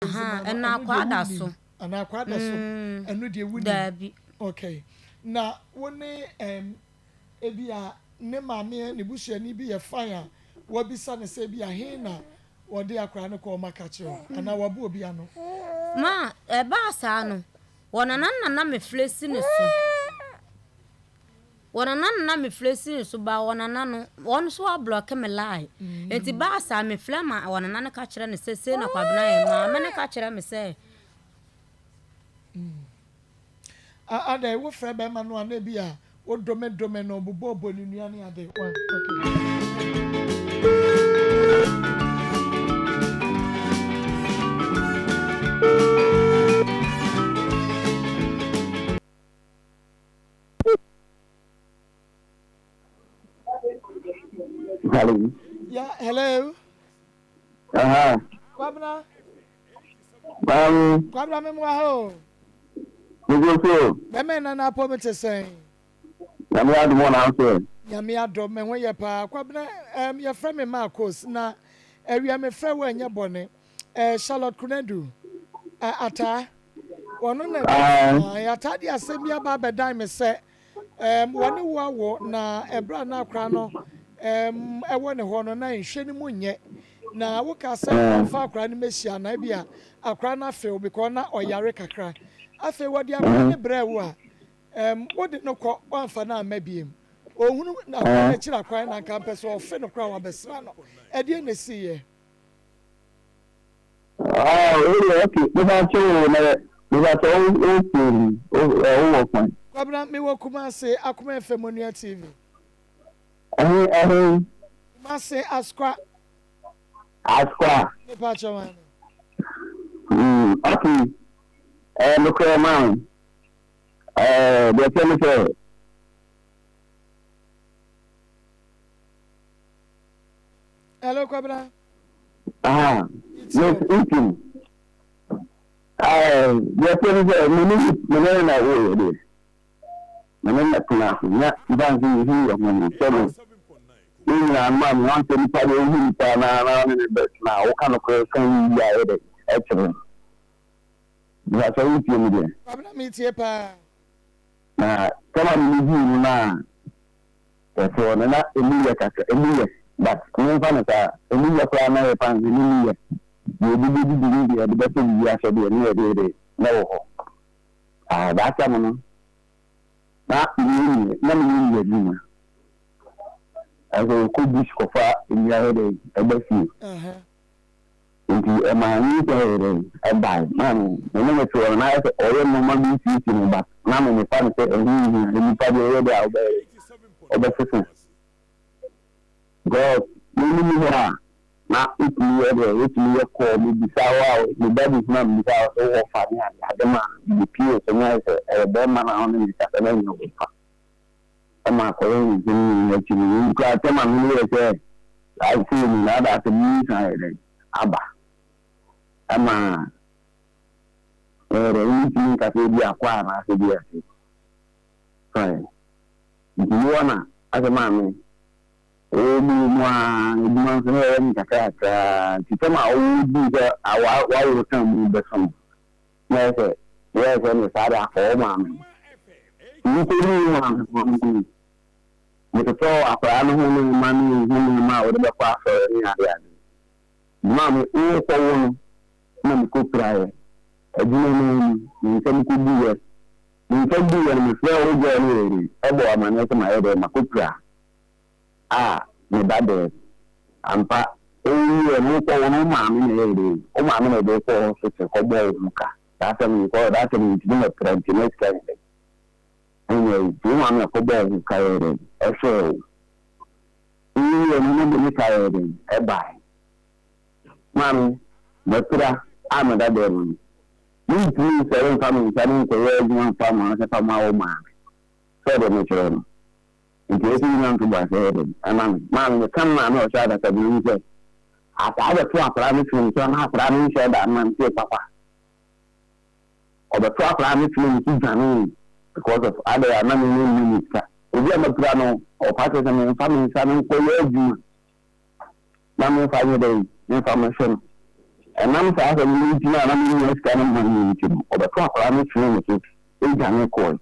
Ahaa, ma no, ɛna ɛno deɛ akwaa da wonnim. so. Anaa akwaa da so, Mm, ɛno deɛ wonnim. daabi. Okay. Na wo ne ɛm, ebia ne maame, ne busuani bi yɛ fine a, woabisa no sɛ ebia he na wɔde akwadaa no kɔ, ɔma ka kyerɛ wo, anaa wabu obi ano? Ma ɛbaa saa no, wɔnana na na mefrɛ si ne so. Wɔnana no na mefrɛ si ne so ba wɔnana no, wɔn nso ablɔke me line. Nti baa saa mefrɛ ma wɔnana no ka kyerɛ no sɛ sei na Kwabena yɛ. Maame no ka kyerɛ me sɛ. A Adɛn, wofrɛ bɛrima no a na ebi a wodomedome no, bobɔbɔ ne nnua ne ade. One, okay. Hello. Yeah, hello. Aha. Kwabena. Maame. Kwabena me mmoa ha o. Mego so. Bɛmɛ nana apɔ me te sɛn. Nyame adom wɔ n'asɛ. Nyame adom me ho yɛ paa. Kwabena um, yɛfrɛ me Marcos na awia me frɛ wo ɛnyɛ bɔne. Eh, Charlotte Kunadu, eh, Ataa. Wɔno na Ae. Ataa de asɛm bi aba abɛdan me sɛ um, wɔne wo awo na ɛberɛ a na akora no um, ɛwɔ ne hɔ no na nhwɛ no mu nyɛ na woka sɛ ɔmfa akora no mɛhyia na ebi a akora no afew because na ɔyare kakra. Afei wɔde akora no brɛɛ wo a um, wode no kɔ woamfa no amma biem. Ɔhunu akora no akyiri akwan na nka mpɛ sɛ ɔfe no koraa wabɛsra no. Ɛdeɛ na ɛsiiɛ? Ah, o deɛ okay. Mepa kyɛw o na mepa kyɛw o o firi o o wɔ kwan. Kwabena, mewɔ Kumasi, Akoma FM Onua TV. Ɛhe ɛhe. Kumasi Askwa. Askwa. Mepa kyɛw ane. Mm, okay. Ɛɛ nokorɛ maa ɛɛ deɛ kyɛ ne sɛ. Hello, Kwabena. Aha, yes, ntim. Ɛɛ deɛ kyɛ ne sɛ me ne me ne na wo yɛ deɛ. Me ne na tena ase na nfa nso me hu yɛ ho no sɛ no. Ne nyinaa no maa me ho sɛ nipa deɛ wohu nipa na na ne ne bɛ tena a woka nokorɛ ka yi a yɛ dɛ ɛkyerɛ no. Bisa sɛ wotie me deɛ. Kwabena metie paa. Na sɛma me ne huu no na Yɛtoo no na emu yɛ kakra, emu yɛ but menfa no saa, emu yɛ koraa na yɛfa no sɛ ne mu yɛ, deɛ obi bɛdidi ne deɛ yɛde bɛhyɛ biribi ahyɛ deɛ ne yɛde de na ɛwɔ hɔ. Ah, that time no, na menyɛ na menyɛ nni adwuma. Ɛsɛ yɛkɔ bush kɔfa nnua yɛ dɛ ɛba fie. Nti ɛmaa nyinsɛn yɛ dɛn ɛbae. Na me me ne no te hɔ no na ayɛ sɛ ɔyɛ nnoɔma bi siesie me but na me mefa no sɛ ɛho nhia. Nnipa deɛ ɔyɛ dɛ a wobɛyɛ dɛn wobɛsesa. Because me me ni hɔ a na wotumi yɛ dɛ wotumi yɛ call mebisa wo a me ba bi hunu a mebisa wo sɛ wowɔ fa ne ade ade ma mepie wɔ so ne ayɛ sɛ ɛyɛ bɛrima na wo ne me kasa na ɛnyɛ wo fa. Ɛma akɔyɛ nsɛm nyinaa akyi no, wei koraa sɛ maame no yɛɛ sɛ afei no na asɛm yi san ayɛ dɛn aba. Ɛma ɛyɛ dɛn wontumi nka sɛ ebi akɔ anaasɛ bi ase. Fine. Nti mowɔ na asɛ maame ɔwɔ mu mu a adwuma nso na ɛyɛ no kakrakra nti sɛ ma ɔwɔ dii sɛ wawo san mu bɛso no na ɛyɛ sɛ yɛyɛ sɛ ne saa de akɔ wo maame ho. Nnipa bi wo maame ho no, metotɔɔ akwadaa no ho nneɛma ne ho nneɛma a wɔde bɛkɔ asɔre ne ade ade. Maame, worekɔwo no na mekɔpiraeɛ. Adwuma no mu, me nsa mu kɔguiɛ. Me nsa guiɛ no, mefrɛɛ wo girl no yɛ dɛn, ɛbɔɔ amanneɛ sɛ mayɛ dɛn, makɔpira. A, me ba dɛn? Ampa, owuiɛ no, wokɔwo no, wo maame na ɛyɛɛ dɛn? Wo maame na ɛde wo kɔɔ hospital kɔbɔɔ wo ho ka. Saa asɛm yi, kɔɔ that time nti na mapira nti na sika nyɛ dɛn? Ɛnyɛ yi. Nti wo maame na ɛkɔbɔɔ wo ho ka yɛɛ dɛn? Ɛhwɛɛ wo. Wowuiɛ no, na de me ka yɛɛ dɛn? Ɛbaeɛ. Maame, mapira a meda dɛm no, mentumi nsɔre mfa me nsa no nkɔyɛ adwuma mfa mma wo sɛ fa ma wo maame. Sɛ ɔde mekyerɛ no. Nti esi nya ntoboase yɛ den ma me. Maame meka me maame a ɔhyɛ adaka bi mu sɛ, ataa bɛto akwadaa no firi nso na akwadaa no nhyɛ da nnantee papa. Ɔbɛto akwadaa no firi nso dwanee because of adɛn a na me ne nni sika. Obi a mapira no, ɔpa kyerɛ sɛ memfa me nsa no nkɔyɛ adwuma na memfa nyɛ dɛn, memfa mmɛhwɛ no. Ɛnam saa asɛm no nti no a na mennya sika no mma no nti no, ɔbɛto akwadaa no twenee me so dwane kɔe.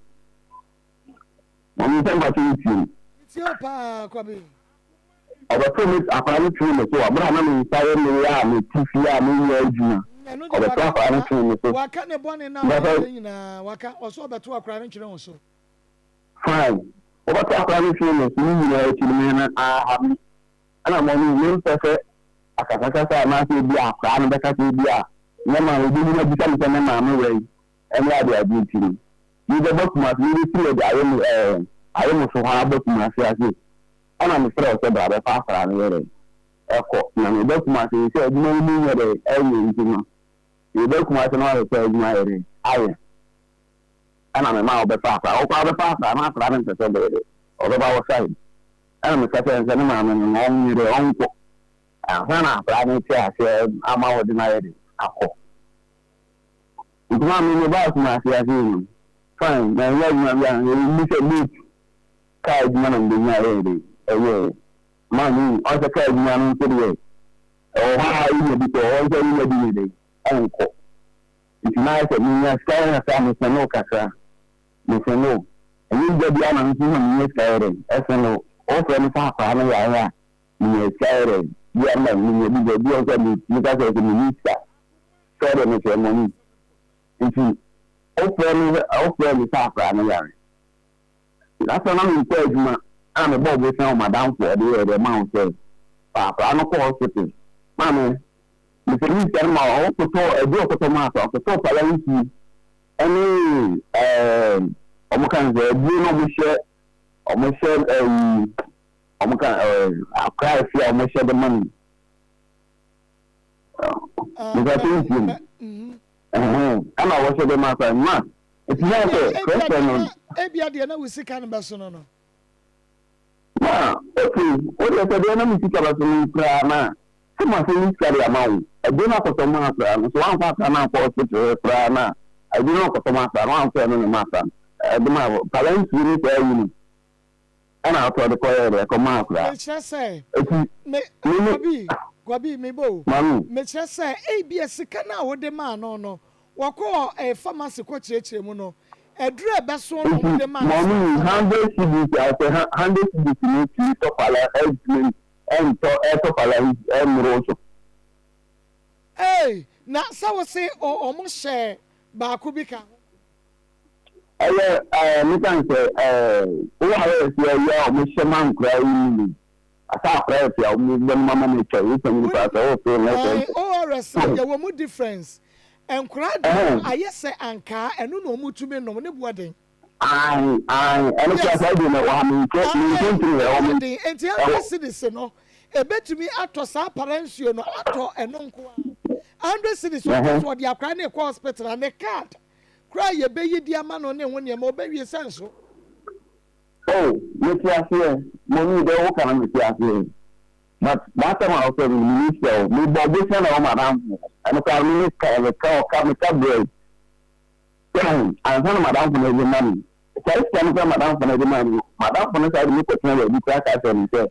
Maame sɛ mpakyɛ wotie me. Metie wo paa Kwabi. Ɔbɛto me akwadaa no twenee me so wɔ berɛ a na me nsa yɛ me ya a mete fie a mennyɛ adwuma. Ɛno deɛ Ɔbɛto waka akwadaa no wa twenee me so. waka ne bɔne no a Mpakyɛ wayɛ nyinaa waka ɔsɛ ɔbɛto akwadaa no twene wo so. Fine. Wɔbɛto akwadaa no twenee me so ne nyinaa akyi no me no aha me. Ɛna mɔmi mempɛ sɛ akasakasa anaasɛ ebi a akwadaa no bɛka sɛ ebi a ne maame obi abisa me sɛ ne maame wɔ yi ɛne ade ade nti no mebɛba Kumasi mebɛfiri ɛde ayɛ me ɛɛ ayɛ mo so hɔ aba Kumasi ase ɛna mefrɛ wo sɛ bra bɛfa akwadaa no yɛ dɛ ɛkɔ na meba Kumasi sɛ adwuma no mu nyɛ dɛ ɛyɛ nti no meba Kumasi na wahwɛ adwuma yɛ dɛ ayɛ ɛna mema wobɛfa akwadaa wokɔ wobɛfa akwadaa na akwadaa no mpɛ sɛ ɔbɛyɛ dɛ ɔbɛba wo side ɛna meka kyerɛ no sɛ ne maame no na ɔnyɛ dɛ ɔnkɔ ansa na akwadaa no te aseɛ ama wɔde no ayɛ dɛ akɔ. Nti maame me baa Kumasi ase yi no fine na ɛnyɛ adwuma bi a ɛwɔ mu sɛ mate kaa adwuma na mebɛnya ɛyɛ dɛ ɛyɛɛ maame yi ɔsɛ kaa adwuma no nso deɛ ɛwɔ hɔ a wonya bi kɔ ɛwɔ nso wonya bi nyɛ dɛ ɛnkɔ nti na ayɛ sɛ menya sika yɛ kakra mesɛne wo kakra mesɛne wo ɛnyɛ gya bi ana nso na menya sika yɛ dɛ ɛsɛne wo wofrɛ me sɛ akwadaa no yare a menya sika yɛ dɛ bi ama menya bi baabi a sɛ meka sɛ sɛ menni sika sɛ ɔde me kyerɛ mɔni nti wofrɛ me wofrɛ me sɛ akwadaa no yare na sɛ na menkɔ adwuma a mebɔ ɔbosan wɔ madamfo ɔde yɛ dɛ ma wo sɛ fa akwadaa no kɔ hospital maame mesɛ ne sika no ma ɔkɔtɔ aduro ɔkɔtɔ ma akwadaa ɔkɔtɔ pala nsuo ɛne ɛɛ ɔmo ka sɛ aduro na ɔmo hyɛ ɔmo hyɛ ɛyi ɔmo ka ɛɛ akwadaa efi a ɔmo hyɛ de ma no. Mepatwa ntie mu. Ɛna wɔhyɛ dɛ ma asa ma. Eti na sɛ pressure no. Ebia deɛ na wo sika no bɛso no no. Ma okay, wo deɛ sɛ deɛ na me sika bɛso no koraa na sɛ ma sɛ me sika de ama wo. Aduro no akɔtɔ ma akora no so wamfa akora no ankɔ hospital koraa na aduro no akɔtɔ ma akora no wamfa ɛno ne ma akora no. Ɛde ma palansuo ne saa yi no. Ɛna ɔtɔ de kɔyɛɛ dɛ kɔmaa akwadaa. Mekyerɛ sɛ, Eti me, me ne. Kwabi, Kwabi, me bo o. Mami. Mekyerɛ sɛ, ebia sika no a wode maa no no, wɔkɔɔ eh, pharmacy kɔkyerɛkyerɛ mu no, aduru a ɛbɛso na Eti wɔde maa no sɛ mami ɔmfa mmra. 100 cedis a sɛ 100 cedis no tumi tɔ kwala ɛntumi ɛntɔ ɛtɔ kwala ɛmmoro so. Ei, na sɛ wo se o, wɔn hyɛɛ baako bi ka ho. Ɛyɛ ɛɛ meka n sɛ ɛɛ ORS yɛ yɛ a wɔhyɛ ma nkora yi mu no asa akora yɛ fia wɔn bɛ no mama no atwa wo panyin koraa sɛ wɔfee no sɛ Ɛɛ ORS no yɛwɔ mu difference. Nkoraa deɛ no ayɛ sɛ ankaa ɛno na wɔn tumi nom ne boɔ den. Ae ae ɛno koraa saa deɛ no wɔ ha menhwɛ menhwɛ Ae ntumi ne ɛwɔ boɔ me den nti hundred ɛwɔ. cedis no ɛbɛtumi atɔ saa para nsuo no atɔ ɛno nko ara 100 cedis ɔka sɛ ɔde akwadaa no rekɔ hospital a ne card Koraa a yɛbɛyi de ama no ne ho nneɛma, ɔbɛwie sɛ nso. Oh, mete aseɛ, mommy deɛ woka no mete aseɛ but that time a wofrɛ me no menni sika o, mebɔ bosea na ɛwɔ m'adamfo hɔ, ɛno koraa me ne ka meka ɔka meka brɛ sɛ ansa na m'adamfo no de ma me saa sika no koraa m'adamfo no de ma me no, m'adamfo no saa de me kɔtena baabi koraa ka kyerɛ me sɛ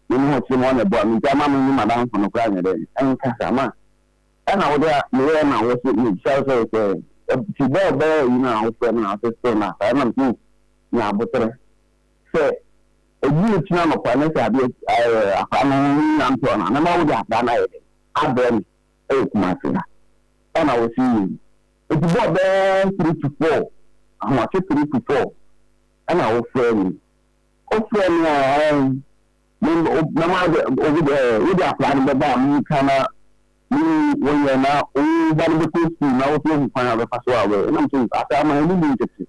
me ne ho kyere me ɔna ɛboa me nti ama me ne m'adamfo no koraa nyɛ dɛ ɛnkasa ma Ɛna wode a meyɛɛ na wo se mebisa wo sɛ sɛ ti bɛ ɔbɛyɛ yi na wofrɛ me na wose still na saa na mese nya aboterɛ sɛ ɛduru kyina anɔpa ne sɛ adeɛ ɛɛ akwadaa no ho nya ntɔɔ no a mɛma wode akwadaa no ayɛ dɛ abrɛ me ɛwɔ Kumasi ha ɛna wose yie nti bɔɔ bɛyɛ 3 to 4 ahomakye 3 to 4 ɛna wofrɛ me wofrɛ me a ɛɛ me mɛma wode akwadaa no bɛba a menka na Me wo yɛ na wo ba no bɛkɔ sukuu na wo nso woahu kwan a wobɛfa so a wobɛyɛ. Ɛna mesɛ asa ama ɛne mu ntete.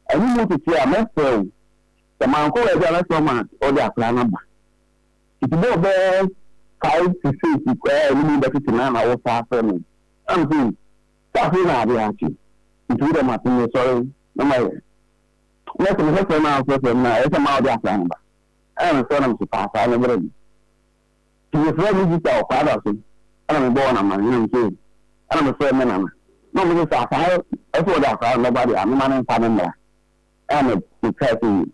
Ɛne mu tete a mɛfrɛ wo. Sɛ mankɔ baabi a mɛfrɛ wo ma wode akwadaa no aba. Nti bɛ ɔbɛyɛ 5 to 6 koraa a ɛne mu bɛtete na na wo saa frɛ me. Ɛna mesɛ sɛ afei na ade akye. Nti wo deɛ mate mesɔre na mayɛ. Na sɛ mefrɛfrɛ no a wofrɛfrɛ me no a ɛyɛ sɛ ma wode akwadaa no ba. Ɛna mesɔre na mesɛ fa akwadaa no brɛ me. Nti mefrɛɛ me sista wɔ Kwada so ɛna mebɔɔ no amanneɛ na mese ɛna mefrɛɛ me nana na ɔmo se sɛ asaa ɛsɛ wɔde akwadaa no bɛba deɛ a mema no mfa no mmra ɛna me mekaa sɛ yi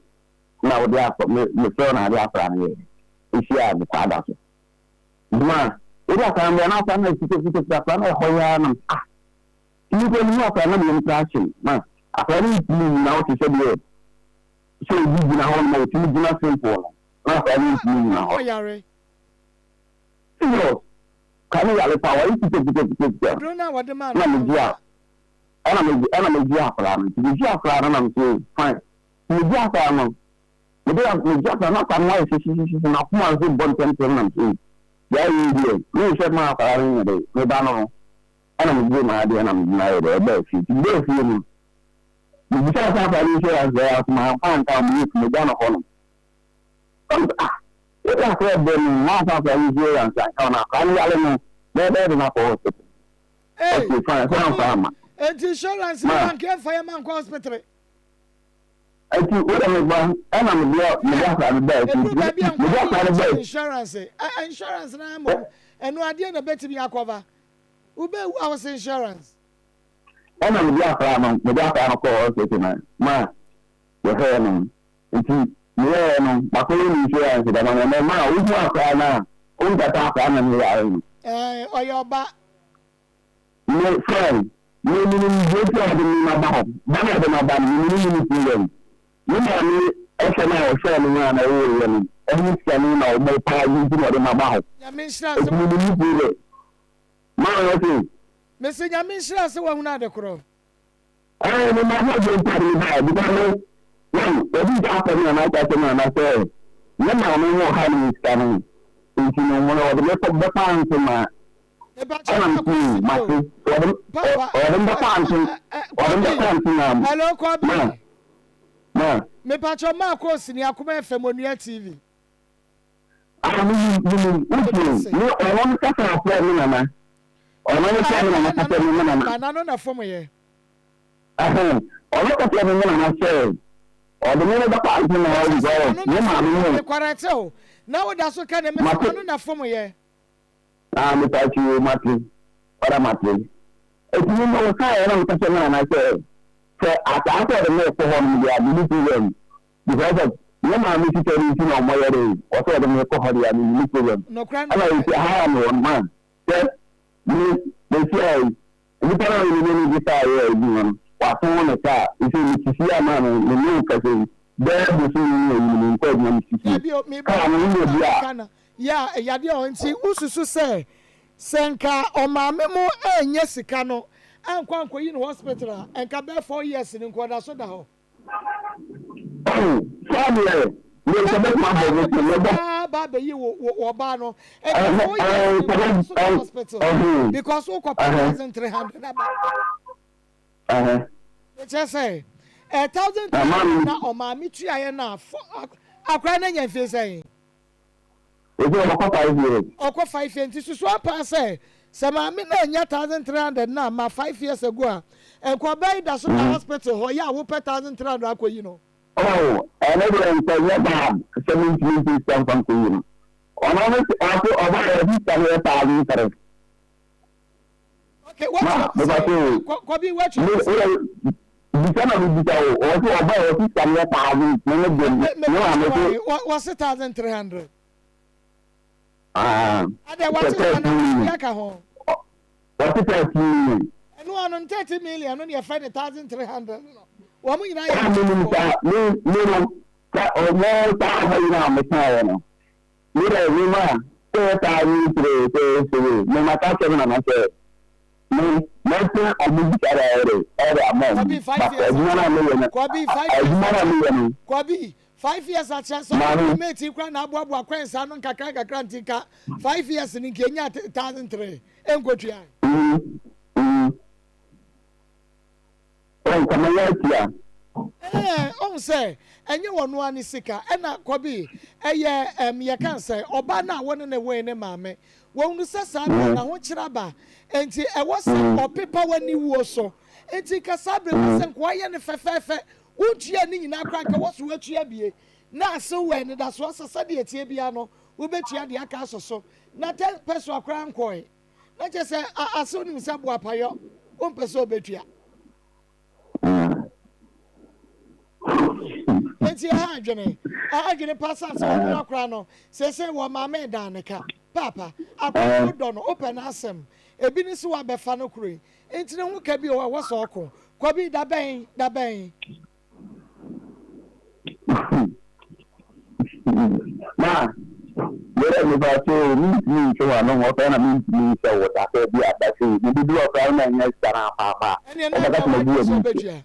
na wode akɔ me mefrɛ wo na ade akwadaa no yɛ ehyiaa me Kwada so. Dwuma a. Wode akwadaa no bɛɛ na akwadaa no ayɛ fitafitafita, akwadaa no ayɛ hɔ yi ara na ah, tumi kura no mu akwadaa no na mmienu koraa ahye ma akwadaa no ntumi nnyina hɔ te sɛ deɛ sɛ obi gyina hɔ no ma ɔtumi gyina simple no na akwadaa no ntumi nnyina hɔ. Ɔyare. Serious, akwadaa no yare paa, wayɛ fitafitafitafita. Aduro no a wɔde maa no Na no megye a amfa. ɛna megye ɛna megye akwadaa no nti megye akwadaa no na mese fine megye akwadaa no mede megye akwadaa no akwadaa no ayɛ hyehyehyehye n'akoma nso bɔ ntɛmntɛm na mese deɛ ayɛ yi deɛ menhwɛ ma akwadaa no nyɛ dɛ meba no no ɛna megye m'adeɛ na mede no ayɛ dɛ ɛbaa fie nti mebaa fie no mebisaa sɛ akwadaa no insurance deɛ aso mamfa anka ho meyɛ fi megya no hɔ nom ɛna ah wode akwadaa bɔ no mamfa akwadaa no insurance anka ho na akwadaa no yare no bɛyɛ de no akɔ hospital. Hey, Okay, fine. Sɛ Kwame, amfa ama. enti insurance Ma. ni bank yɛmfa yɛ ma nkɔ hospital. Eti wo de me ba ɛna me de me de akora no baa fie. Ɛduru baabi a Me de nkɔ akora no yɛ baa insurance. Ɛ ɛ insurance na mmom ɛno adeɛ na bɛtumi akɔva. Wobɛwu a wose insurance. Ɛna me de akora no me de akora no kɔɔ hospital na ma yɛhwɛɛ no. Nti meyɛɛ no makɔyɛ ne insurance dama no ɛnɛ ma wohu akora no a wonkata akora no ne yare no. Ɛɛ ɔyɛ ɔba. Me fine, me menim deɛ nti a ɔde me maba hɔ, ba no a ɔde me aba no, me menim ne problem. Me maame hwɛ no a ɔhwɛɛ me a na ɔwoeɛ no, ɛho sika no na ɔmo paa yi nti na ɔde maba hɔ. Nyame nhyira sɛ Nti menim ne problem. Maa ɔse. Mese Nyame nhyira sɛ wahunu ade korɔ. Ɛɛ me ma ho adwene nti ade me baeɛ because me one wɔde nka asɛm na n'aka asɛm na n'asɛ ne maame ho ɔha ne sika no nti no mo na wɔde me kɔ bɛfa nso ma Mepakyɛ ɛna ma nti kwasi mate bio. wɔde Papa wɔde me bɛfa nso wɔde me Kwabi bɛfa nso na hello Kwabi ma ma mepakyɛ ma kɔ sini akoma FM onua TV. Ah me nim me nim wotie me ɔno no kasa ɔfrɛ me nana ɔno no sɛ me nana kasa me nana. Ba nano na fom yɛ. Ɛhɛn ɔno kasa me nana sɛ ɔde me no bɛkɔ ante na ɔde because me maame no. Me kwarɛte o na woda so ka ne me sɛ ɔno na fom yɛ. Ah me pa kyi o mate ɔda mate eti me no ka yɛ na me kasa me nana sɛ sɛ asaa sɛ ɔde me kɔ hɔ no deɛ me ni problem. Because of me maame sika no nti na ɔmo yɛ dɛ ɔsɛ ɔde me kɔ hɔ deɛ me nni problem. Nokorɛ Ɛna nokorɛ. esi ha a me wɔ no ma sɛ me mesi a yi nipa na me ne no gye kaa yɛ adwuma no wato ne kaa nti me te fie a maa me me ne wo kasa yi bɛyɛ bosome ne ayi no me nkɔ adwuma me te fie Dabi o, me ba kaa no asɛm woyɛ a bi a. meka no yɛ a yadeɛ ɔ nti wosusu sɛ sɛ nka ɔmaame mo annya sika no ankɔ ankɔyi no hospital a nka bɛyɛ 4 years ni nka ɔda so da hɔ. Oh, saa deɛ, me nka bɛtumi abɔ me so, mɛbɔ. Paa ba abɛyi wo wo ɔbaa no. Ɛdi 4 years ni nka so da hospital because wokɔ pɛ 1300 aba. Mekyerɛ sɛ 1300 na ɔmaame tuaeɛ no a akwadaa no anya mfie sɛn? Ɔsɛ ɔkɔ 5 years. Ɔkɔ 5 years nti susu ampa sɛ sɛ maame no anya 1300 no amma 5 years ago a nka ɔbaa yi da so da hospital hɔ yɛ a wopɛ 1300 akɔyi no. Oh ɛno deɛ nka ɛnyɛ bad sɛ mentumi ntu sika mfa nkɔyi no. Ɔno no ɔse ɔbaa yɛ ɔse sika no yɛ 1003. Okay, what Ma, you me say? ba Kobi, what me, you say? Bisa na me bisa o. O se oba o sika me 1000 me me de Me me ma me se. What se 1300? Ah. Ade what is na ya ka ho? What is 13 million? Eno ano 30 million no ne friend 1300 no. Wo mo nyina ya. Me me me no. Ka o mo ta ha ina me ta no. Me dɛ me ma sɛ 1003 sɛ sɛ me ma ka kyerɛ me nana sɛ me mɛsa ɔmo sika de ayɛ dɛ ɛde ama ɔmo Kwabi 5 but years adwuma no a akyɛ meyɛ no Kwabi 5 years adwuma no a akyɛ meyɛ no Kwabi 5 years akyɛ sɛ ɔmo maame mate kura na aboaboa coins ano nkakra nkakra nti nka 5 years ni nka enya 1003 enkotua. mm mm ɔ nka mɛyɛ atua. Ɛɛ, ɔhu sɛ ɛnyɛ wɔn ara ne sika. Ɛna Kɔbi, ɛyɛ ɛm yɛka sɛ ɔbaa no a wo ne no woe ne maame. Wahunu sɛ saa berɛ no n'ahokyere aba, enti ɛwɔ sɛ ɔpepa w'aniwuo so. Enti nka saa berɛ yi sɛ nka wayɛ no fɛfɛɛfɛ, wontuaa ne nyinaa koraa nka wɔ so woatua bie. Na asew wɔ anidasoɔ sɛ sɛdeɛ ɛteɛ biara no wobɛtua deɛ aka asɔ so. Na tɛ pɛsoa koraa nkɔe. Na kyerɛ sɛ asew nim sɛ boapayɔ, wompɛ sɛ ɔbɛtua. Enti ɛha adwene. Ɛha adwene paa sane sɛ ɔno akora no seesei wɔ maame dan ne ka. Paapa, akora no wodɔ no, wopɛ n'asɛm. Ebi ne sɛ woabɛfa no koro yi nti ne ho ka bi wɔ hɔ a ɛwɔ sɛ ɔko. Kwabi, da bɛn? Da bɛn? Ma, yɛrɛ nipa so mintumi ntwe w'ano ho ɔfɛ na mintumi nhyɛ wo da sɛ bi ada sei mede bi ɔfra na ɛnyɛ sika no apaapa Ɛneɛ na ɔbɛka agya sɛ mabu w'adwene sɛ w'ani ɔbɛtua.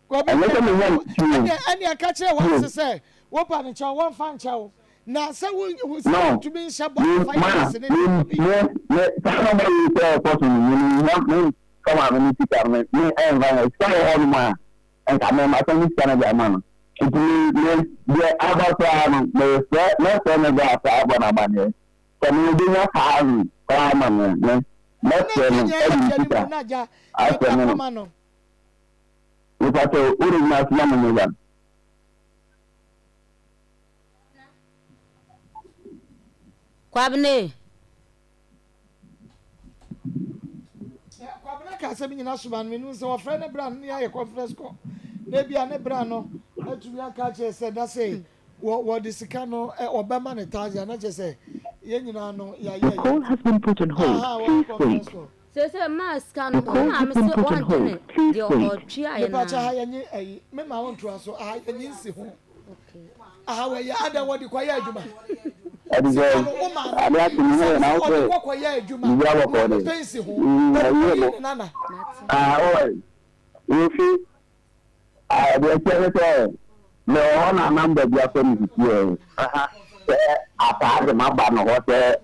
Kwabi, ɛnyɛ sɛ ɛneɛ menya wo ntuo ɛneɛ ɛneɛ ka kyerɛ tuo w'ase sɛ wopa no kyɛw wɔmfa nkyɛ wo. Na sɛ wo wo sɛ no wontumi nhyɛ bɔ me amfa ma yɛ ase ne me deɛ Kwabi. me me saa na ɔma yi sɛ ɛkɔ so no me me me fa maame no sika no me me ɛmfa nyɛ sika wɔ hɔ nom a nka me ma sɛ me sika no de ama no nti me me deɛ aba koraa no mefrɛ mɛfrɛ me bra koraa abɔ no amaneɛ sɛ me bɛnya thousand koraa ama me a me Na mɛfrɛ nka no nea ɛde ɛyɛ ne deɛ no sika mmom na agya yɛde afrɛ me no akɔma no. mepakyɛ wode gyina so ma me me ba. Kwabena. Kwabena ka asɛm nyina soma no menim sɛ wɔfrɛ ne bra no ne ayɛ conference call na ebia ne bra no atumi aka akyerɛ sɛ na sɛ wɔde sika no ɔbɛma ne thousand na kyerɛ sɛ yɛn nyinaa no yɛayɛ The call has been put on hold. Aha, wɔyɛ Please conference wait. call. Seesei maa sika no The wo call has maame been se put on ɔngye hold. ne Please deɛ wait. ɔtuaeɛ no Mepakyɛ ha ara. yɛnye ayi me ma wo ntoa so aha yɛnye nsi ho. Aha wɔyɛ adɛn wɔde kɔyɛ adwuma. Ɛde sɛ Sika no wo maame ade ate ne ho bisa yɛ no na sɛ wofɛ ɔde kɔ kɔyɛ adwuma biribi na abɔkɔ ɔde de. pɛ nsi ho Mm, ɔde ɛyi kɔyi bo. ne nana. Mate. Ah, ɔy, wofi ah, deɛ ɛkyɛ ne sɛ mewɔ hɔ na namba bi afɛ me sisi ɛ. Sɛ ataa de maba no hɔ sɛ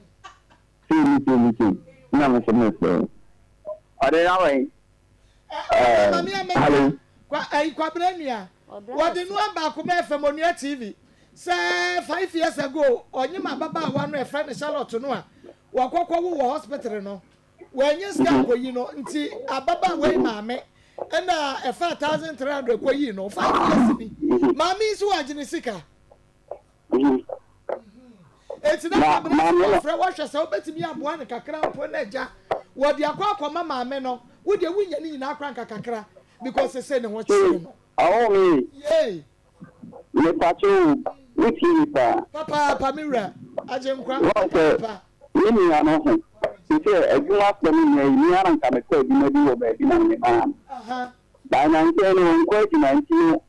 sei ne sei ne sei na me nso mefrɛ. Ɔde na wɛn. Ɛ ɔde ma me a Hello. menka kwa ɛyi kwabena nua wɔde noa baako ma FM onua TV sɛ 5 years ago ɔnye ma ababaawa no ɛfrɛ no Charlotte no a wɔkɔkɔ wo wɔ hospital no wɔanya sika nkɔyi no nti ababaawa yi maame ɛna ɛfa 1300 kɔyi no 5 years ni maame yi nso wagye ne sika. Eti na Na Kwabena maame so no. wɔfrɛ wɔhwɛ sɛ wobɛtumi aboa no kakra mpo na agya wɔde akɔ akɔma maame no. Wo deɛ wonya ne nyinaa kora nka kakra because sese ne ho kyerɛ no. Ɔwɔ mi. Yee. Mepatwo o, wotie mi paa. Papaapa me wura agye nkwa Wɔn sɛ papaapa. me nua no ho te sɛ adwuma asɛm nyɛ yi, me ara nka mekɔ adwuma bi wɔ baabi na me maa no. Baa nankyɛn no ɔnkɔ adwuma nti no,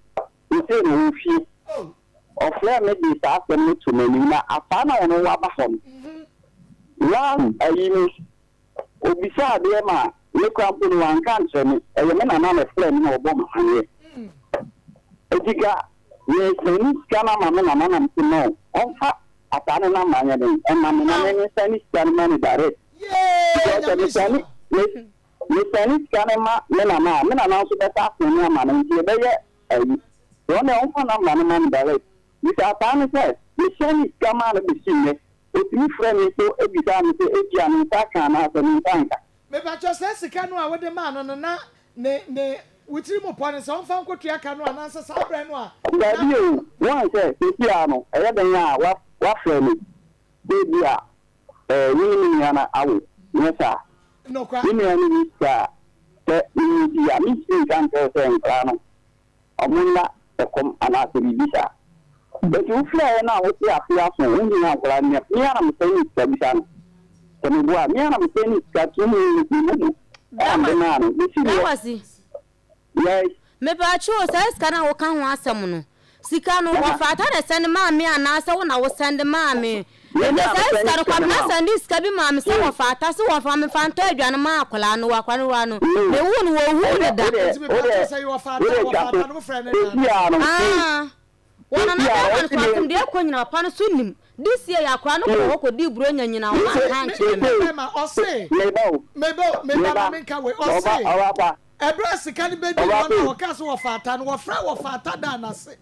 seesei no ɔwɔ fie. Oh. Ɔfrɛɛ me de saa asɛm no too m'anim, na afaa na ɔno waba hɔ no, last ayi no, obisaa adeɛ ma me koraa mpo no wanka ankyerɛ me, ɛyɛ me nana na ɛfrɛɛ me na ɔbɔɔ me amaneɛ. Enti ka meresɛne sika no ama me nana na mese no, ɔmfa ataa no number nyɛ den ɛma me na me mensɛne sika no ma no direct. Yee Because sɛ Nyame mesɛne nhyira. me mesɛne sika no ma me nana a, me nana nso bɛsa asɛne ama no nti ɛbɛyɛ ayi. Wɔn deɛ wɔmfa number no ma me direct. Bisa paa ne sɛ, mehyɛnee sika maa no bɛsi nnɛ, ɔtumi frɛɛ me mpo bisaa me sɛ ebia me nsa aka anaasɛ me nsa anka. Mepakyɛw, saa sika no a wode maa no no, na ne ne wo tiri mu pɔ ne sɛ ɔmfa nkotua ka no anaasɛ saa berɛ no a na. Dabi o, woahu sɛ seesei ara no, ɛyɛ dɛn a wa wafrɛ me sɛ ebia ɛɛ me ne me nua no awo, nyɛ saa? Nokwa. Me nua no nni sika a, sɛ mewɔ bi a, mentumi nka nkyerɛ wo sɛ nkwadaa no wɔnna ɛkɔm anaasɛ biribi saa. Enti wofrɛeɛ no a wose afe aso wohia akwadaa no, me ara na mesɛe ne sika bisa no sɛ meboa a, me ara na mesɛe ne sika too mu me momo ɛna mede maa no bɛsi Bra nnɛ. Kwasi. Yes. Mepaakyɛw saa sika no a woka ho asɛm no, sika no wɔfata na sɛnde maa me anaasɛ wo na wo sɛnde maa me? Efisɛ saa sika no Kwabena sɛndee sika bi maa me sɛ wɔfata se wɔmfa me mfa ntɔ aduane ma akwadaa no, akwadaa no wura no, mewoo no wɔnhuu no da. Enti mepaakyɛw sɛ yɛ wɔfata a wɔfata no wofrɛ ne nana? Aah wɔn nana bɛɛma no so asem deɛ ɛkɔ nyina papa no so nim, this year yɛ akwadaa no kɔɔ hɔ kɔdii buronya nyina wɔn anka ankyerɛ me. Me bɛɛma ɔse, meba o, meba ma menka wei, ɔse ɛberɛ a sika no bɛdii hɔ no a wɔkaa sɛ wɔfata no, wɔfrɛ wɔfata daa no ase.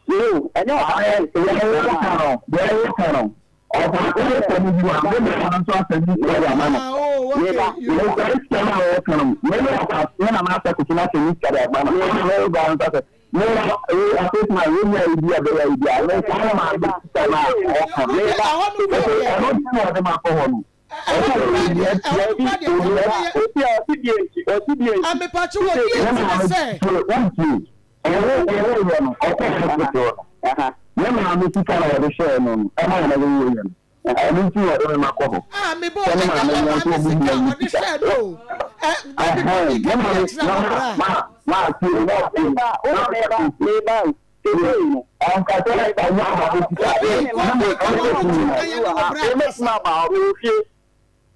No, ɛnyɛ ɔba Ayɛ deɛ woka no, deɛ woka no, ɔbaako no sɛ no bi a, me nana no nso asɛ ne sika de ama no. Ah, oh, okay, Meba, you. Me saa sika no a wɔka no, me ne ɔba, me nana asɛ koto no asɛ ne sika de ama no. Me na me ba nso asɛ, me na ee afei ma me nua yi bi a bɛyɛ yi bi a, me saa na maa me sika no a ɔka no. Meba, ɛhɔ no kura Ɛnti deɛ. ɛno nti na ɔde ma kɔ hɔ no. Ɛhɔ no kura deɛ, ɛhɔ no kura deɛ, nka mebɛyɛ. Ɔsi a ɔsi deɛ nti, ɔsi deɛ nti. Amepakye wɔ deɛ nti ne sɛ. Wontie, ɔwo ɔwo yɛ no, ɔkɔ hospital no. Ne maame sika na wɔde hyɛɛ no no, ɛma wɔn wɔwɔ yɛ no. Ɛno nti na ɔde me ma kɔ hɔ. Ah, me bo, Sɛ ne ɛnyɛ maame wɔ no nso maame ɔmo sika hia a ne ɔde sika. hwɛɛ no o. Ɛ, dabi Ɛhɛn, kɔbi ne ka bi maame, akyerɛ na hɔ ma, bra. ma, ma tie me, na ɔtie me, Meba, wo na na meba, ɔka meba o. Seesei no, Ɔnka sɛ meba. ɛnyɛ maame sika. Kɔbi, Me ne Na kɔbi me, ka ɔno w'ano bɛtumi tom na. na yɛne wɔ bra Mɛtumi kasa. aba hɔ, mewɔ fie.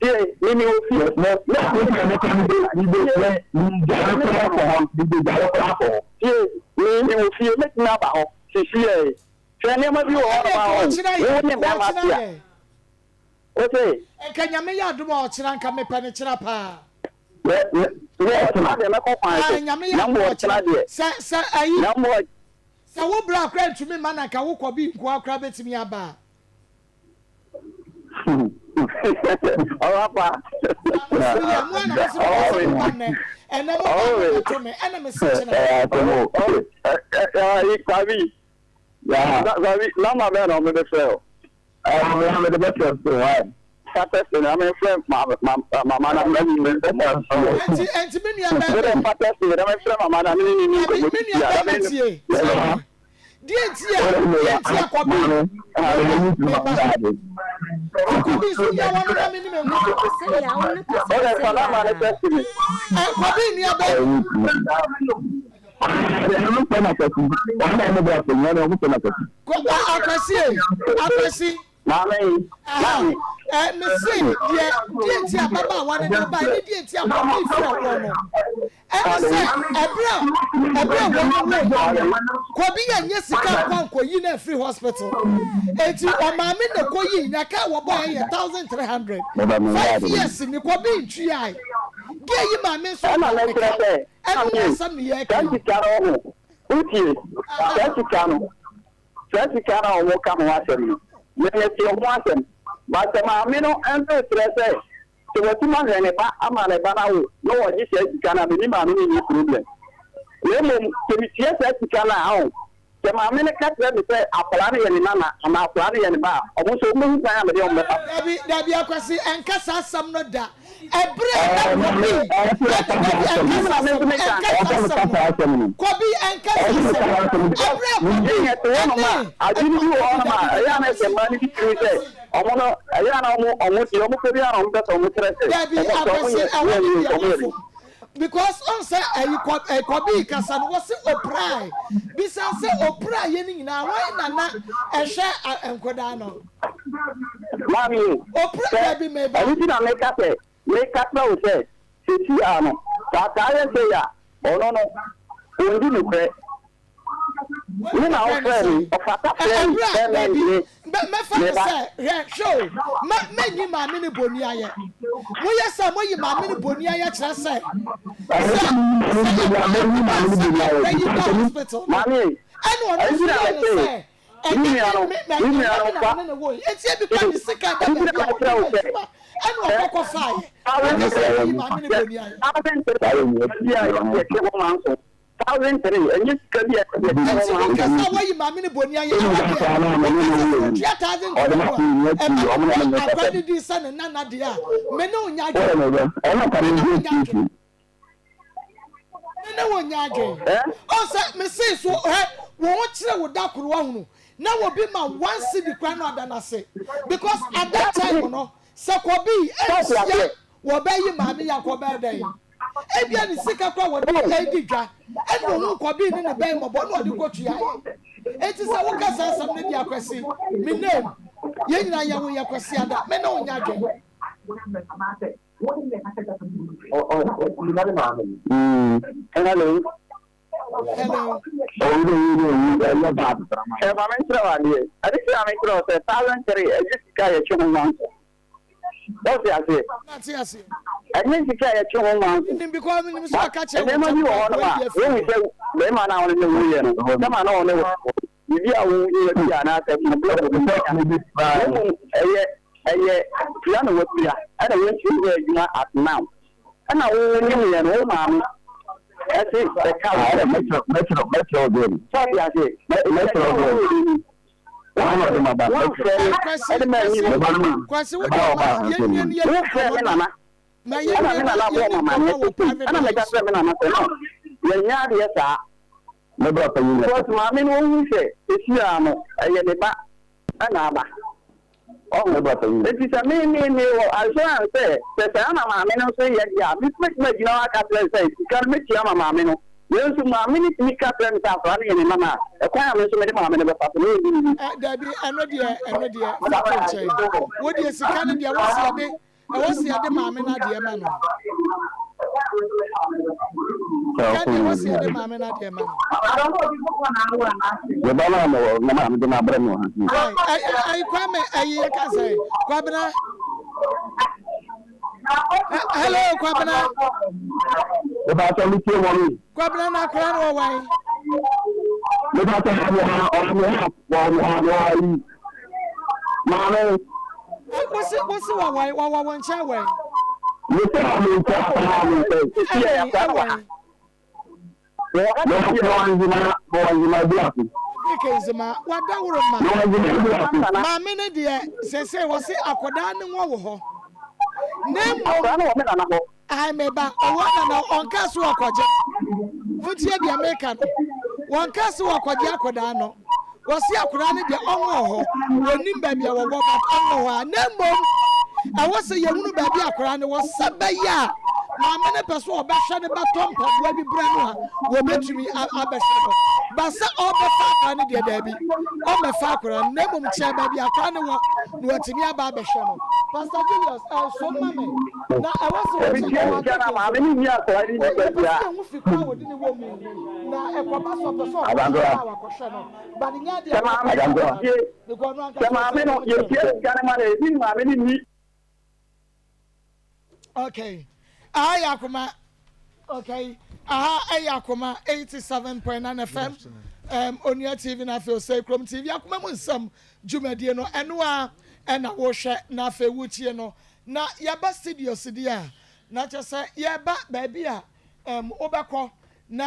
Tie, me mewɔ fie. Me, me, me, me, me, me, me, me, me, me, me, kɔ hɔ, me gya kora kɔ hɔ. Tie, me mewɔ fie, mɛtumi aba hɔ seesei. Hwɛ nneɛma bi wɔ Ɛne hɔnom nka a ɔn, ɔkyena wo yɛ, ne nka bɛrima ɔkyena te a. yɛ. Wose? Nka Nyame yɛ adom a ɔkyena nka mepɛ no kyena paa. Me, me, me ɔkyena deɛ mɛkɔ kwan so. Ah, Nyame yɛ Na adom mmom a ɔkyena. ɔkyena deɛ. Sɛ, sɛ ayi, Na mmom ɔ. sɛ wo bra koraa ntumi mma na nka wo kɔ bi nkoa koraa bɛtumi aba a. Ɔba pa. Mo yɛ mo a na mo se mo pɛ sɛ mo ba nnɛ. Ɛnɛ mo ba mo bɛto me ɛna me se kyena. Kwabi. Kwabi, nɔmba bɛn na ɔmo de frɛ o? Ɛɛ, mede bɛkyerɛ so why? Fa text na me frɛ mama na me ne ne nkɔmmɔ. Enti, enti me nua bɛrima. Mede fa text na me frɛ mama na me ne ne Dabi, nkɔmmɔ. me nua bɛrima tie, tie me. Deɛ nti a, deɛ nti a kɔbi, meba, meba. Akɔbi nso yɛ wɔn na me ne me ho. Sɛ yɛ awo no kasa Ɔde sɛ fa nɔmba ne yɛ. text me. Kɔbi nua bɛrima. Akwasi e, Akwasi. Maame, maame. Ɛ me se deɛ deɛ nti ababaawa no de ba ne deɛ nti akɔbi frɛ wɔ no. Ɛne sɛ ɛberɛ a ɛberɛ a wɔn wo yɛ no kɔbi yɛ nyɛ sika nkɔ nkɔyi no afiri hospital. Eti ɔmaame na kɔyi na kaa wɔbɔ yɛ yɛ 1300. 5 years ni kɔbi ntuae. Deɛ yi maame nso Ɛna bɔ ne mɛkyerɛ ka. sɛ, Ɛno maame, yɛ asɛm ne yɛreka saa yi. sika no ho, wotie, saa sika no, saa sika no a wɔka ho asɛm no, mɛmɛte ho asɛm. But sɛ maame no nso kyerɛ sɛ, sɛ watumi ahwɛ ne ba ama ne ba no awo na wɔgye saa sika no a, me ne maame no nni problem. Na mmom, sɛ metua saa sika no a, ɔho, sɛ maame no ka kyerɛ me sɛ akwadaa no yɛ ne nana anaa akwadaa no yɛ ne ba a, ɔmo nso wɔbɛhu kwan a mede wɔn bɛfa. Dabi, dabi Akwasi, ɛnka saa asɛm no da. Ɛberɛ a na Kɔbi, dabi, ɛnka saa asɛm no, ɛnka saa asɛm no. Kɔbi, ɛnka saa asɛm no. Ɛberɛ a Kɔbi Yɛte hɔnom a, ɛne adwene bi wɔ hɔnom a, dabi, ɛyɛ a na dabi, ɛsɛ mmaa no bi tiri sɛ, ɔmo no, ɛyɛ a na ɔmo, ɔmo deɛ ɔmo pɛ biara na ɔmo pɛ sɛ ɔmo kyerɛ sɛ, Dabi, ɔmo sɛ ɔmo Akwasi, yɛ, ɛhɔ yɛ ne yɛ deɛ ɔmo yɛ wafom. Because ɔn sɛ ɛyi kɔ ɛ Kɔbi kasa no wɔsi opirae. Bisa sɛ opirae yɛ ne nyinaa wɔn na na ɛhwɛ a nkɔdaa no. Maame o, Opira sɛ dabi meba. ɛno nti na meka sɛ, meka kyerɛ wo sɛ, seesei ara no, sɛ ataa yɛ sei a, ɔno no, ɔndi nokorɛ. Me na wofrɛɛ me, ɔfata frɛɛ me Ɛberɛ sɛ a me dabi me mɛ mɛfa me no ba. sɛ hwɛ hwɛ o mɛ mɛnyi maame no boni ayɛ moyɛ sɛ moyi maame no boni ayɛ kyerɛ sɛ sɛ sɛ ɛkɔba sɛ ɛberɛ yi ba hospital no Maame, ɛna ɔno ɛno nso nti na yɛ no mese, sɛ me ɛnyɛ nua no, me me me ɛnyɛ nua me no na fa, me ne no woe eti ebi kora ne sika da ɛno nti na baabi a mekyerɛ ɔde wo yɛ sɛ, adwuma ɛna sɛ ɔkɔ kɔfaeɛ thousand ɔka sɛ three, meyi maame no sɛ boni ayɛ. 1003 bi a yɛte hɔ ma nso, 1003, ɛnyɛ sika bi a yɛte Enti hɔ ma woka nso. sɛ woayi maame no boni ayɛ ɛhɔ deɛ woka sɛ sɛ ɔtua 1003 no a ɛma no bɔ akora no din sɛ ne nana deɛ a me ne wo nyɛ adwene me ne wo nyɛ adwene me ne wo nyɛ adwene ɔn sɛ mesee so hɛ wo ho kyerɛ wo da koro wahunu na wɔbi ma one cedi kora no ada no ase because at that time no sɛ kɔbi ɛnhyia wɔbɛyi maame yɛ akɔbɛyɛ dɛn Ebia ne sika koraa a wɔde redi dwa ɛna ohuu kɔbee ne ne bɛn mmɔbɔ na ɔde kɔtuaeɛ. Enti sɛ woka saa asɛm no deɛ Akwasi, me name, yɛn nyinaa yɛwo yɛ Kwasiada, me ne wo nyɛ adwene. Hello. Hello. Ɛ ma menkyerɛ wo adeɛ. Ɛde kyerɛ a menkyerɛ wo sɛ 1003 ɛyɛ sika a yɛtwe ho nwanso. Wote aseɛ? Mate aseɛ. Ɛnyɛ sika a yɛtwe ho ma nso. Menim because menim sɛ ɔka kyerɛ Nneɛma bi wɔ hɔnom a, wohu sɛ bɛrima no a ɔne ne woyɛ no, sɛma na ɔne wo biribi a woyɛ bi anaasɛ problem bi bɛka. Na mmom ɛyɛ ɛyɛ pira na wapira ɛna wontumi nyɛ adwuma at now. Ɛna wo wonim yɛ no, wo maame ɛse bɛka wo sɛ. Mɛkyerɛ wo deɛ. Sɛ ɔte aseɛ? Mɛkyerɛ wo deɛ. Kwasi, Kwasi, wo deɛ ma yɛnwie ne yɛdi nkɔmmɔ na ma yɛnwie na yɛdi nkɔmmɔ wɔ private line so. Yɛnyɛ adeɛ saa. Because maame no ohu sɛ esi a no ɛyɛ ne ba ɛna aba. Ɔho? Enti sɛ me, me, me wɔ assurance sɛ, sɛ saa na maame no nso yɛ deɛ a, me nso mɛtumi agyina hɔ aka akyerɛ no sɛ, sika no mɛtua ama maame no. Nanso maame no tumi ka kyerɛ me sɛ akwadaa no yɛ ne nana a, ɛkwan a me nso mede maame no bɛfa so no, ɛnyɛ ne. Ɛ, dabi, ɛno deɛ, ɛno deɛ, fa to nkyɛn. Wo deɛ sika no deɛ, ɛwɔ sɛ yɛde, ɛwɔ sɛ yɛde maame no adeɛ ma no. Sika deɛ, ɛwɔ sɛ yɛde maame no adeɛ ma no. Me ba no a mewɔ no na mede no abrɛ no ha. Ayi, ayi, ayi, Kwame, ayi, yɛka sɛ, Kwabena. Hello, Kwabena. Mepakyɛ me tie mɔmi. Kwabena na akora no wɔ wan? Mepakyɛ wɔ ha ɔmo ha wɔ ha wɔ ha yi. Maame. Wosi wosi wɔ wan wɔ wɔ wɔn nkyɛn wɛn? Mesi wɔ mo nkyɛn wɔ mo nkyɛn. Ɛwɛn ɛwɛn. Afrika nzema wadaworo ma maame no deɛ sese wɔse akwadaa no wɔ wɔ hɔ na mmom ae meba ɔwɔ nana ɔnka so ɔkɔgye montie deɛ meka no wɔnka so ɔkɔgye akwadaa no Wɔse akwadaa no deɛ ɔnwɔ hɔ, wɔnnim baabi a wɔwɔ but ɔnwɔ hɔ a, na mmom ɛwɔ sɛ yɛhunu baabi a akwadaa no wɔ sɛ bɛyɛ a maame no pɛ sɛ ɔbɛhwɛ no bɛtɔ mpaboa bi brɛ no a wɔbɛtumi abɛhwɛ no. Ba sɛ ɔbɛfa akwadaa no deɛ daabi, ɔmmɛfa akwadaa no na mmom kyerɛ baabi a akwadaa no wɔ na watumi aba abɛhwɛ no. Pastor Julius, ɛnso ma me na ɛwɔ sɛ wɔkyɛ ɔwɔ adaka yɛpɛ sɛ yɛhu fi koraa a wɔde ne wɔ mu na ɛkɔba sɛ ɔpɛ sɛ ɔkɔhwɛ no a wakɔhwɛ no but nyɛ adeɛ a Sɛ maame no yɛtie, because ɔno sɛ ankasa maame ɔsɛ no ɔbɛkyerɛ yɛtie no. sika no ma no, ebi maame no nni. Okay. Aha yɛ akoma. Okay. Aha ɛyɛ akoma 87.9 FM. Onua TV na afei Osei Krom TV akoma mu nsɛm dwumadie no ɛno a ɛna wohwɛ na afei wotie no. Na yɛba studios deɛ a na kyerɛ sɛ yɛba baabi a wobɛkɔ na.